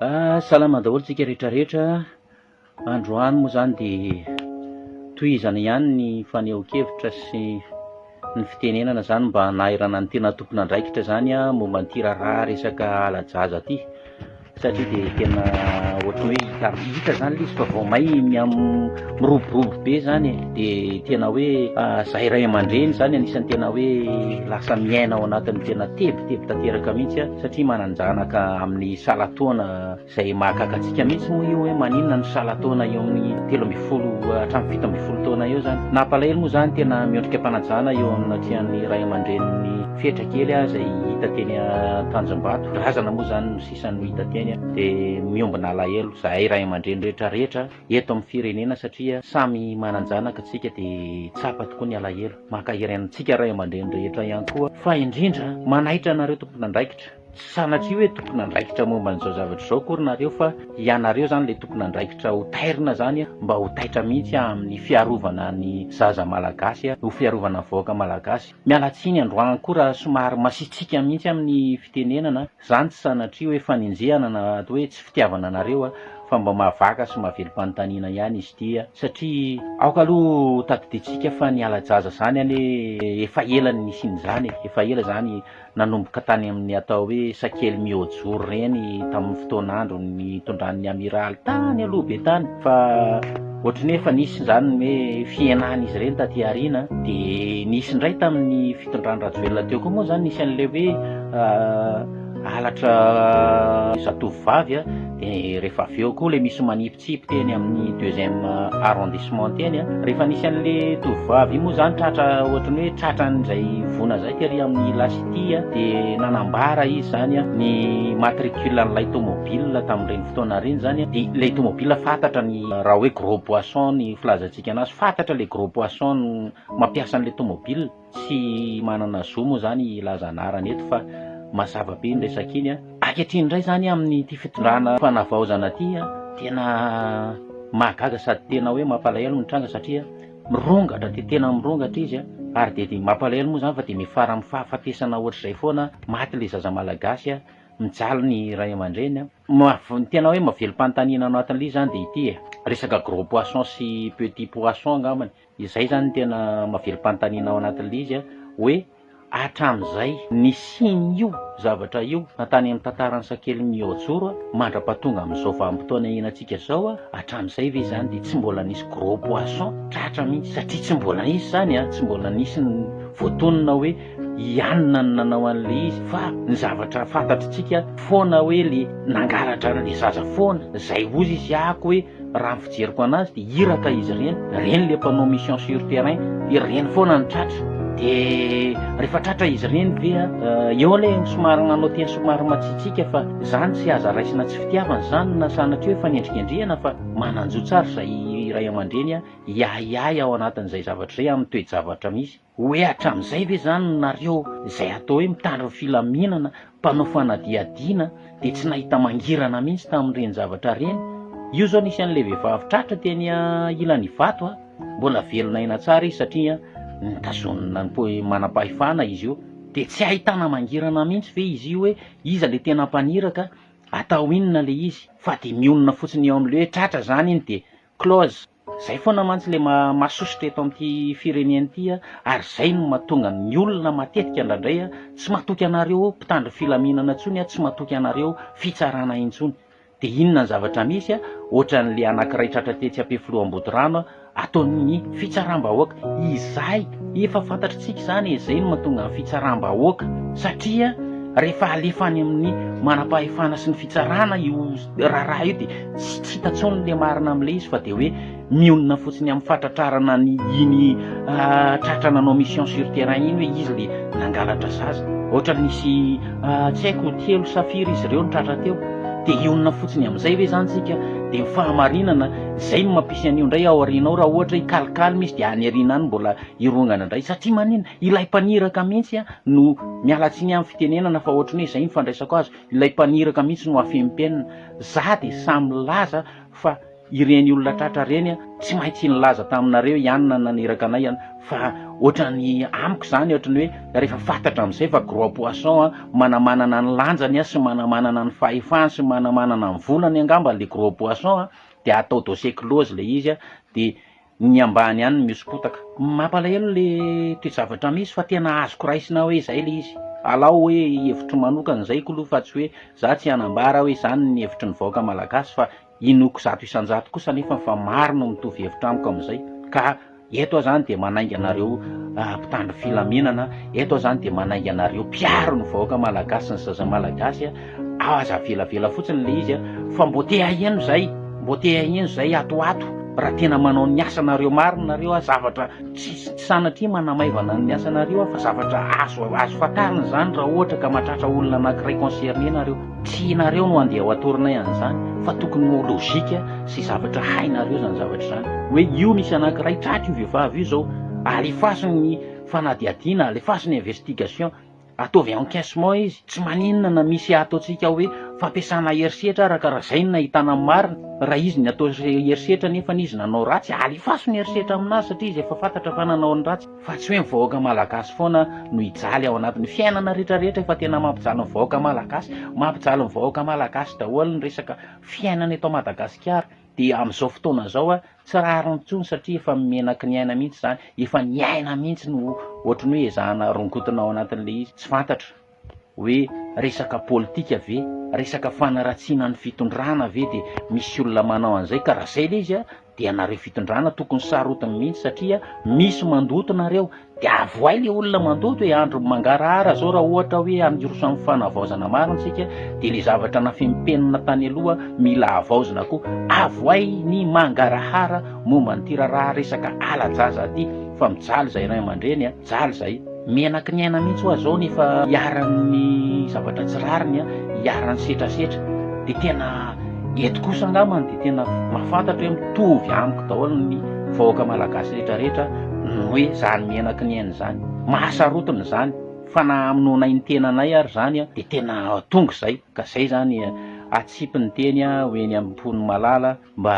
Ah, salama daholo tsika rehetra rehetra. Androany moa zany dia tohizana ihany ny fanehoan-kevitra sy ny fitenenana zany mba hanairana ny tena tompon'andraikitra zany momba an'ity raharaha resaka hala-jaza ity. Satria dia tena ohatran'ny hoe hita hita zany ilay izy fa vao may miha miroborobo be zany e. Dia tena hoe zahay ray aman-dreny zany anisan'ny tena hoe lasa miaina ao anatin'ny tena tebiteby tanteraka mihitsy satria manan-janaka amin'ny salan-taona izay mahagaga antsika mihitsy moa io hoe maninona no salan-taona eo amin'ny 13 hatramin'ny 17 taona eo zany. Nampalahelo moa zany tena miondrika am-panajana eo amin'ny atrehan'ny ray aman-drenin'ny Fetra kely izay hita teny Tanjombato. Razana moa zany no sisa no hita teny dia miombona alahelo zahay ray aman-dreny rehetra rehetra eto amin'ny firenena satria samy manan-janaka tsika dia tsapa tokoa ny alahelo. Mankahery antsika ray aman-dreny rehetra ihany koa fa indrindra manaitra anareo tompon'andraikitra. Tsy sanatria hoe tompon'andraikitra momba an'izao zavatra izao akory nareo fa ianareo izany ilay tompon'andraikitra ho tairina izany mba ho taitra mihitsy amin'ny fiarovana ny zaza malagasy, ho fiarovana ny vahoaka malagasy. Miala tsiny androany koa raha somary masiatsiaka mihitsy amin'ny fitenenana, izany tsy sanatria hoe fanenjehana na hoe tsy fitiavana anareo fa mba mahavaka sy mahavelom-panontaniana ihany izy ity satria aoka aloha ho tadidintsika fa ny hala-jaza izany anie efa ela ny nisian'izany e, efa ela izany nanomboka tany amin'ny atao hoe Sakely Miojoro ireny tamin'ny fotoan'andro nitondran'ny amiraly tany aloha be tany fa ohatry ny hoe efa nisy izany ny hoe fihenan'izy ireny taty aoriana dia nisy indray tamin'ny fitondran-dRajoelina teo koa moa izany nisy an'ilay hoe halatra zatovovavy dia rehefa avy eo koa ilay misy manipy tsipy teny amin'ny deuxième arrondissement teny a, rehefa nisy an'le tovovavy iny moa zany tratra ohatran'ny hoe tratran'izay voina zay tery amin'ny La City a, de nanambara izy zany a ny matricule an'ilay tomobile tamin'ireny fotoana ireny zany a, de ilay tomobile fantatra ny raha hoe gros poisson ny filazantsika anazy, fantatra le gros poisson mampiasa an'ilay tomobile. Tsy manana zo moa zany hilaza anarana eto fa mazava be iny resaka iny a. Ankehitriny indray zany amin'ity fitondrana fanavaozana ity a, tena mahagaga sady tena hoe mampalahelo ny tranga satria mirongatra dia tena mirongatra izy a, ary dia dia mampalahelo moa zany fa dia miafara amin'ny fahafatesana ohatr'izay foana, maty ilay zaza malagasy a, mijaly ny ray aman-dreny a. Ny tena hoe mahavelom-panontaniana anatin'ilay izy zany dia ity e, resaka gros poisson sy petit poisson angambany. Izay izany no tena mahavelom-panontaniana ao anatin'ilay izy hoe hatramin'izay nisian'io zavatra io na tany amin'ny tantaran'ny sakely mihaojoro mandra-pahatonga amin'izao vanim-potoana iainantsika izao, hatramin'izay ve izany dia tsy mbola nisy gros poisson tratra mihitsy satria tsy mbola nisy izany an, tsy mbola nisy ny voatonona hoe i anona no nanao an'ilay izy fa ny zavatra fantatritsika foana hoe le nangalatra an'ilay zaza foana, izay hozy izy ako hoe Raha ny fijeriko anazy dia iraka izy ireny, ireny le mpanao mission sur terrain, ireny foana no tratra. Dia rehefa tratra izy ireny ve eo anie somary nanao teny somary matsiatsiaka fa izany tsy aza raisina tsy fitiavana izany na sanatria hoe fanendrikendrehana fa manan-jo tsara izay ray aman-dreny hiahiahy ao anatin'izay zavatra izay amin'ny toe-javatra misy. Hoe hatramin'izay ve izany nareo izay atao hoe mitandro ny filaminana, mpanao fanadihadiana dia tsy nahita mangirana mihitsy tamin'ireny zavatra ireny? Io izao nisy an'ilay vehivavy tratra teny ilan'Ivato a, mbola velona aina tsara izy satria notazonina ny manam-pahefana izy io. Dia tsy ahitana mangirana mihitsy ve izy io hoe iza ilay tena mpaniraka, atao inona ilay izy? Fa dia mionona fotsiny eo amin'ilay hoe tratra izany iny dia close. Zay foana mantsy le mahasosotra eto amin'ity firenena ity ary zay no mahatonga ny olona matetika indraindray tsy matoky anareo mpitandro filaminana intsony, tsy matoky anareo fitsarana intsony. De inona ny zavatra misy ohatran'le anankiray tratra tetsy Ampefiloha Ambodirano ataon'ny fitsaram-bahoaka. Izay efa fantatritsika izany e, zay no mahatonga ny fitsaram-bahoaka satria rehefa alefa any amin'ny manam-pahefana sy ny fitsarana io raharaha io dia tsy hita intsony le marina amin'ilay izy fa dia hoe mionona fotsiny amin'ny fatratrarana ny iny tratra nanao mission sur terrain iny hoe izy le nangalatra zaza. Ohatran'ny nisy tsy haiko telo sa firy izy ireo no tratra teo. Dia hionona fotsiny amin'izay ve izany tsika? Dia ny fahamarinana, izay no mampisy an'io indray ao aoriana ao raha ohatra hoe calcalme izy dia any aoriana any mbola hirongana indray. Satria maninona? Ilay mpaniraka mihitsy no, miala tsiny amin'ny fitenenana fa ohatran'ny hoe izay no fandraisako azy, Ilay mpaniraka mihitsy no afempenina. Za dia samy milaza fa Ireny olona tratra ireny tsy maintsy nilaza taminareo ihany na naniraka anay ihany fa ohatran'ny amiko izany ohatran'ny hoe rehefa fantatra amin'izay fa gros poisson a, manamanana ny lanjany sy manamanana ny fahefany sy manamanana ny volany angamba le gros poisson a, dia atao dossier close le izy a, dia ny ambany ihany no mihoso-potaka. Mampalahelo le toe-javatra misy fa tena azoko raisina hoe izay le izy. Alao hoe hevitro manokana izay k'aloha fa tsy hoe za tsy hanambara hoe izany ny hevitry ny vahoaka malagasy fa inoako 100% kosa anefa fa maro no mitovy hevitra amiko amin'izay ka eto aho zany dia manainga anareo mpitandro filaminana, eto aho zany dia manainga anareo mpiaro ny vahoaka malagasy sy ny zaza malagasy Aza avelavela fotsiny le izy fa mbô te haheno zay, mbô te haheno zay ato ho ato raha tena manao ny asanareo marina nareo a, zavatra tsy sanatria manamaivana ny asanareo aho fa zavatra azo azo fantarina zany raha ohatra ka mahatratra olona anakiray concerné nareo, tsy nareo no andeha ho atoronay an'izany fa tokony ho logique sy zavatra hainareo zany zavatra zany hoe io misy anakiray tratra io vehivavy io zao alefaso ny fanadihadiana, alefaso ny investigation. Ataovy encaissement izy, tsy maninona na misy ataontsika hoe fampiasana herisetra ara ka raha zay no nahitana ny marina, raha izy ny atao herisetra nefany izy nanao ratsy, alefaso ny herisetra aminazy satria izy efa fantatra fa nanao ny ratsy, fa tsy hoe ny vahoaka malagasy foana no hijaly ao anatin'ny fiainana rehetra rehetra efa tena mampijaly ny vahoaka malagasy, mampijaly ny vahoaka malagasy daholo ny resaka fiainana eto Madagasikara, dia amin'izao fotoana izao Tsy rariny intsony satria efa menaky ny aina mihitsy izany, efa ny aina mihitsy no ohatry ny hoe ezahana rongotina ao anatin'ilay izy. Tsy fantatra hoe resaka politika ve, resaka fanaratsiana ny fitondrana ve dia misy olona manao an'izay ka raha izay ilay izy dia nareo fitondrana tokony sarotiny mihitsy satria misy mandoto nareo Dia avohay le olona mandoto e, andro mangarahara zao raha ohatra hoe hiroso amin'ny fanavaozana marina isika dia le zavatra nafempenina tany aloha mila havaozina koa, avohay ny mangarahara momba an'ity raharaha resaka ala-jaza ity fa mijaly izay ray aman-dreny a, mijaly izay. Menaky ny aina mihitsy hoa zao ny efa iharan'ny zavatra tsy rariny a, iharan'ny setrasetra, dia tena eto kosa angambany dia tena mahafantatra hoe mitovy amiko daholo ny vahoaka malagasy rehetra rehetra, Ny hoe zany menaky ny aina izany. Mahasarotiny izany fa na hamonoanay ny tenanay ary izany dia tena tonga izay. Ka izay izany atsipy ny teny ho eny am-pon'ny malala mba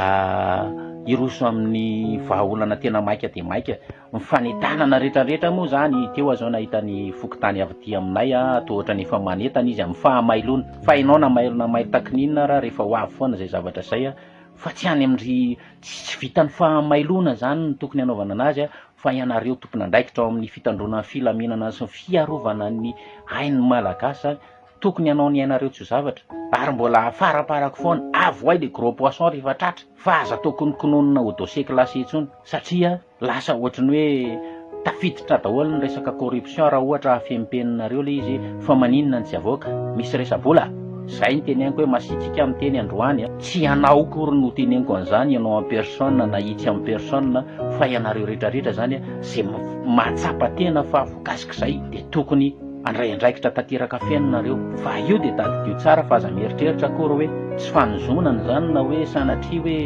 hiroso amin'ny vahaolana tena maika dia maika. Ny fanentanana rehetra rehetra moa izany, teo aho izao nahita ny fokontany avy aty aminay toa ohatran'ny efa manentana izy amin'ny fahamailona. Fa ianao na mailo na mailo takininona ary rehefa ho avy foana izay zavatra izay fa tsy any amin-dry Tsy vitan'ny fahamailoana izany no tokony hanaovana anazy fa ianareo tompon'andraikitra ao amin'ny fitandroana ny filaminana sy ny fiarovana ny ain'ny Malagasy izany tokony hanao ny ainareo tsy ho zavatra ary mbola afaraparako foana avohay le gros poisson rehefa tratra fa aza atao kononkononina ho dossier classé intsony satria Lasa ohatry ny hoe tafiditra daholo ny resaka corruption raha ohatra afempeninareo le izy fa maninona no tsy avoaka? Misy resa-bola? Zay no teneniko hoe masiatsika miteny androany a! Tsy ianao akory no teneniko an'izany, ianao en personne na itsy en personne fa ianareo retraretra zany zay mahatsapa tena fa voakasik'izay dia tokony Handray andraikitra tanteraka feno nareo. Fa io dia tadidio tsara fa aza mieritreritra akory hoe tsy fanozonana izany na hoe sanatria hoe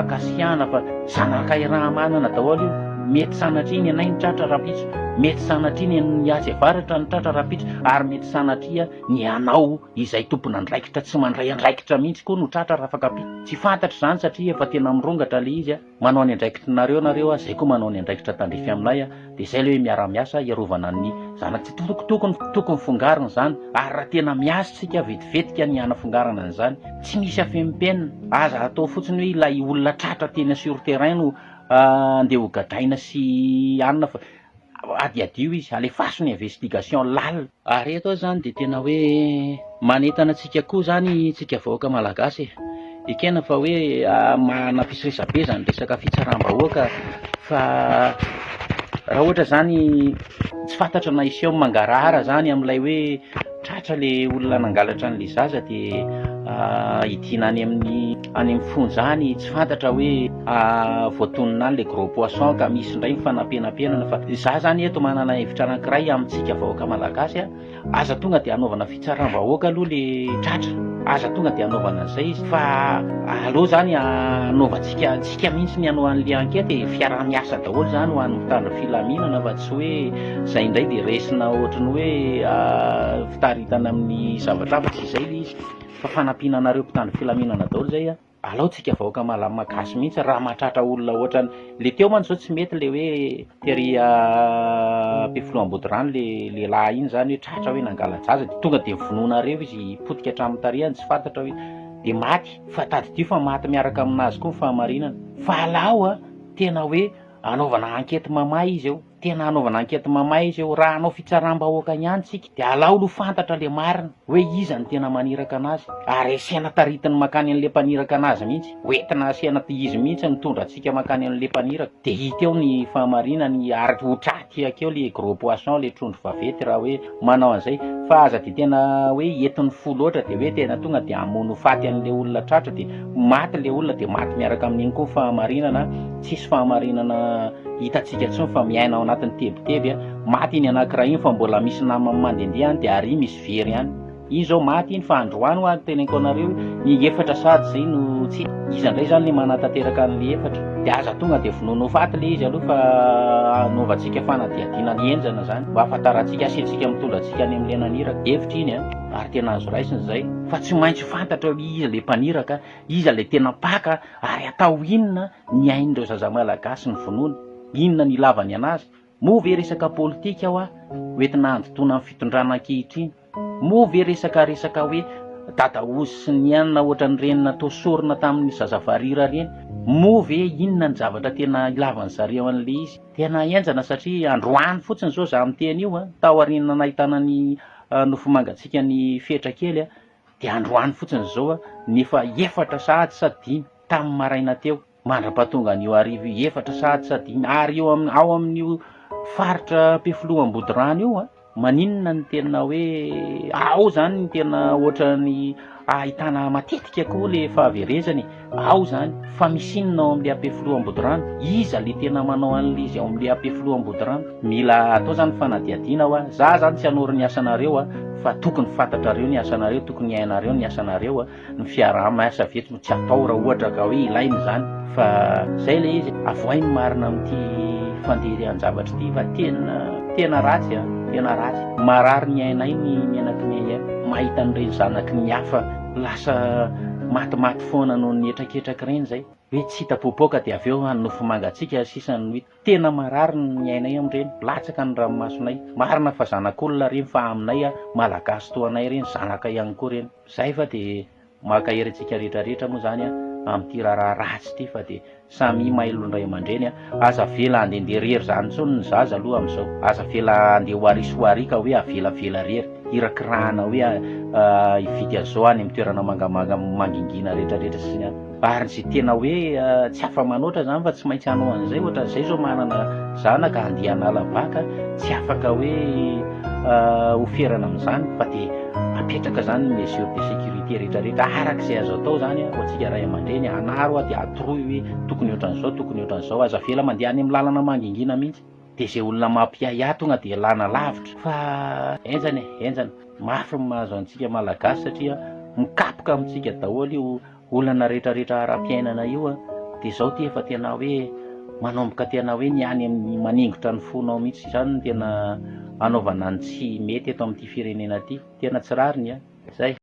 akasiahana fa zanaka iraha-manana daholo io. Mety sanatria ny anay no tratra rahampitso, mety sanatria ny an'ny atsy avaratra no tratra rahampitso ary mety sanatria ny anao izay tompon'andraikitra tsy mandray andraikitra mihitsy koa no tratra rafakapitso. Tsy fantatra izany satria efa tena mirongatra ilay izy. Manao ny andraikitrinareo nareo a, zay koa manao ny andraikitra tandrify aminay a, de zay le hoe miara miasa hiarovana ny zanak tsy tokony tokony fongarina izany ary raha tena miasa tsika vetivetika ny hanafongarana an'izany tsy misy afempenina, aza atao fotsiny hoe ilay olona tratra teny sur terrain no andeha ho gadraina sy anona fa Adiadio izy, alefaso ny investigation lalina. Ary eto aho zany dia tena hoe manentana antsika koa zany tsika vahoaka malagasy e. Ekena fa hoe manampisy resabe zany resaka fitsaram-bahoaka fa raha ohatra zany tsy fantatra na hiseho mangarahara zany amin'ilay hoe Tratra le olona nangalatra an'le zaza de hidiana any amin'ny any amin'ny fonja any, tsy fantatra hoe voatonona any le gros poisson ka misy indray ny fanampenampenana fa za zany eto manana hevitra anankiray amintsika vahoaka malagasy a, aza tonga de hanaovana fitsaram-bahoaka aloha le tratra, aza tonga de hanaovana an'izay izy fa aleo zany hanaovantsika antsika mihitsy ny hanao an'le enquête e, fiaraha-miasa daholo zany ho an'ny mpitandro filaminana fa tsy hoe Izay indray dia raisina ohatry ny hoe fitaritana amin'ny zavatra hafa, tsy izay ilay izy fa fanampiana anareo mpitandro filaminana daholo izay a. Alao tsika vahoaka malamagasy mihitsy raha mahatratra olona ohatrany le teo mantsy zao tsy mety le hoe tery Ampefiloha Ambodirano le lehilahy iny zany hoe tratra hoe nangala-jaza de tonga de vonoinareo izy potika hatramin'ny tarehiny tsy fantatra hoe de maty fa tadidio fa maty miaraka aminazy koa ny fahamarinana fa alao a tena hoe anaovana enquête mamay izy eo. Tena hanaovana enquête mamay izy eo, raha hanao fitsaram-bahoaka ihany tsika dia alao aloha fantatra le marina hoe iza no tena maniraka anazy ary asiana taritiny makany an'le mpaniraka anazy mihitsy, hoentina asiana izy mihitsy mitondra antsika makany an'le mpaniraka dia hita eo ny fahamarinany ary ho traty akeo le gros poisson le trondro vaventy raha hoe manao an'izay fa aza dia tena hoe entin'ny fo loatra dia hoe tena tonga dia hamono faty an'le olona tratra dia maty le olona dia maty miaraka amin'iny koa ny fahamarinana, tsisy fahamarinana hitantsika intsony fa miaina ao anatin'ny tebiteby a, maty iny anankiray iny fa mbola misy namany mandehandeha any dia ary misy very any, iny zao maty iny fa androany hoa teneniko anareo ny efatra sady zay no tsy iza indray zany le manatanteraka an'le efatra dia aza tonga dia vonoina ho faty le izy aloha fa anaovantsika fanadihadiana henjana zany mba ahafantarantsika asiantsika mitondra antsika any amin'le naniraka, hevitra iny a, ary tena azo raisina izay fa tsy maintsy fantatra hoe iza le mpaniraka, iza le tena mpaka ary atao inona ny ain'ireo zaza malagasy ny vonoina? Inona ny ilavany anazy? Moa ve resaka politika hoa hoentina handotoana ny fitondrana ankehitriny? Moa ve resaka resaka hoe dadaozy sy ny anona ohatran'ireny natao sorona tamin'ny zaza varira ireny? Moa ve inona ny zavatra tena ilavan'ny zareo an'ilay izy? Tena henjana satria androany fotsiny izao za miteny io an, taorian'ny nahitana ny nofo mangatsiaka ny fetra kely an, dia androany fotsiny izao an, ny efa efatra sahady sa dimy tamin'ny maraina teo, mandra-pahatonga an'io hariva io, efatra sahady sa dimy, ary eo amin'ny, ao amin'io faritra Ampefiloha Ambodirano io an, maninona ny tena hoe ao zany ny tena ohatran'ny ahitana matetika koa le fahaverezana e, ao zany, fa misy inona ao amin'le Ampefiloha Ambodirano, iza le tena manao an'le izy ao amin'le Ampefiloha Ambodirano, mila atao zany fanadihadiana hoa, za zany tsy hanoro ny asanareo a, fa tokony fantatrareo ny asanareo, tokony hainareo ny asanareo a, ny fiaraha-miasa avy eto no tsy atao raha ohatra ka hoe ilaina izany fa zay ilay izy, avoahy ny marina amin'ity fandehan-javatra ity fa tena tena ratsy a, tena ratsy, marary ny ainay ny mianaky ny ahiahy mahita an'ireny zanaky ny hafa lasa matimaty foana noho ny hetraketraka ireny zay, hoe tsy hita popoka dia avy eo nofo mangatsiaka sisa no hita. Tena marary ny ainay amin'ireny, latsaka ny ranomasonay. Marina fa zanak'olona ireny fa aminay Malagasy toa anay ireny zanaka ihany koa ireny. Zay fa dia mankahery antsika rehetra rehetra moa zany amin'ity raharaha ratsy ity fa dia samia mailo ny ray aman-dreny a! Aza avela handehandeha rery zany intsony ny zaza aloha amin'izao. Aza avela handeha ho ary sy ho ary ka hoe avelavela rery, hirakirahana hoe hividy an'izao any amin'ny toerana mangamanga mangingina rehetra rehetra sy ny. Ary izay tena hoe tsy afa-manoatra izany fa tsy maintsy hanao an'izay, ohatran'izay izao manana zanaka handeha hanala baka, tsy afaka hoe ho ferana amin'izany fa dia apetraka izany ny mesure de sécurité rehetra rehetra araka izay azo atao izany ho antsika ray aman-dreny, anaro dia atoroy hoe tokony ohatran'izao, tokony ohatran'izao, aza avela mandeha any amin'ny lalana mangingina mihitsy. Dia izay olona mampiahiahy tonga dia elana lavitra. Fa henjana e, henjana. Mafy ny mahazo antsika Malagasy satria mikapoka amintsika daholo io olana rehetrarehetra ara-piainana io a. Dia izao ity efa tena hoe manomboka tena hoe ny any amin'ny maningotra ny fonao mihitsy izany no tena anaovana ny tsy mety eto amin'ity firenena ity. Tena tsy rariny a. Zay.